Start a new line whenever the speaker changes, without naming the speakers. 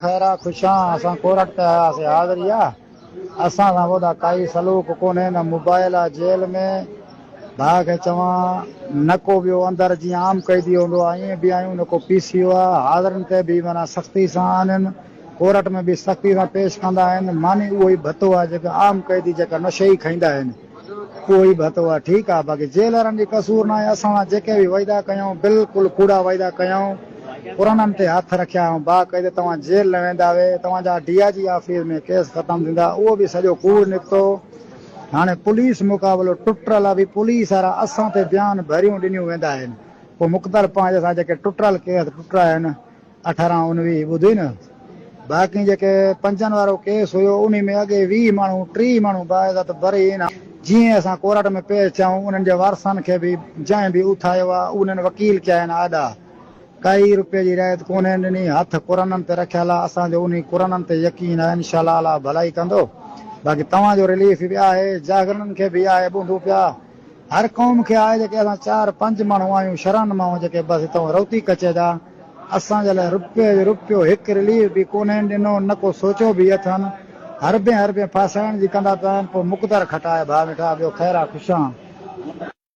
خير آ خوش آن اسان ڪورٽ تي آياسي حاضري آ اسان سان وڏا ڪائي سلوڪ ڪونهي نه موبائل آ جيل ۾ ڀاء کي چوان نه ڪو ٻيو اندر جيئن عام قيدي هوندو آ ائين به آهيون نه ڪو پي سي او آ حاضرين تي به معنيٰ سختي سان آهن ڪورٽ ۾ به سختي سان پيش ڪندا آهن معني اهو ئي ڀتو آ جيڪو عام قيدي جيڪا نشئي کائيندا آهن. اهو ئي ڀتو آ ٺيڪ آ باقي جيلرن جي قصور ناهي اسان سان جيڪي به وعدا ڪيائون بلڪل ڪوڙا وعدا ڪيائون قرآنن تي هٿ رکيا ۽ باقاعده توهان جيل نه ويندا وي توهان جا ڊي I جي آفيس ۾ ڪيس ختم ٿيندا اهو به سڄو ڪوڙ نڪتو هاڻي پوليس مقابلو ٽٽل آ به پوليس وارا اسان تي بيان ڀريون ڏنيون ويندا آهن پوء مقتل پنهنجي سان جيڪي ٽٽل ڪيس ٽٽا آهن اٺارهن اونويهه ٻڌي نه باقي جيڪي پنجن وارو ڪيس هيو انهي ۾ اڳي 20 ماڻهو 30 ماڻهو باعزت بري آهن جيئن اسان ڪورٽ ۾ پيش ٿيا آهيون انهن جي وارثن کي به جنهن به اٿايو آهي انهن وڪيل ڪيا آهن آڏا ڪائي روپي جي رعايت ڪونهي ڏني هٿ قرآنن تي رکيل آهي اسان جو انهي قرآنن تي يقين آهي انشاء الله الله ڀلائي ڪندو باقي توهان جو رليف به آهي جاگرنن کي به آهي ٻڌون پيا هر قوم کي آهي جيڪي اسان چار پنج ماڻهو آهيون شھرن مان جيڪي بس هتان روتي ڪچي جا اسان جي لاء رپيو جو رپيو هڪ رليف به ڪونهن ڏنو نه ڪو سوچيو به اٿن هربين هربين ڦاسائڻ جي ڪندا پيا آهن پوء مقدر کٽائي ڀاء مٺا ٻيو خير آ خوش آن.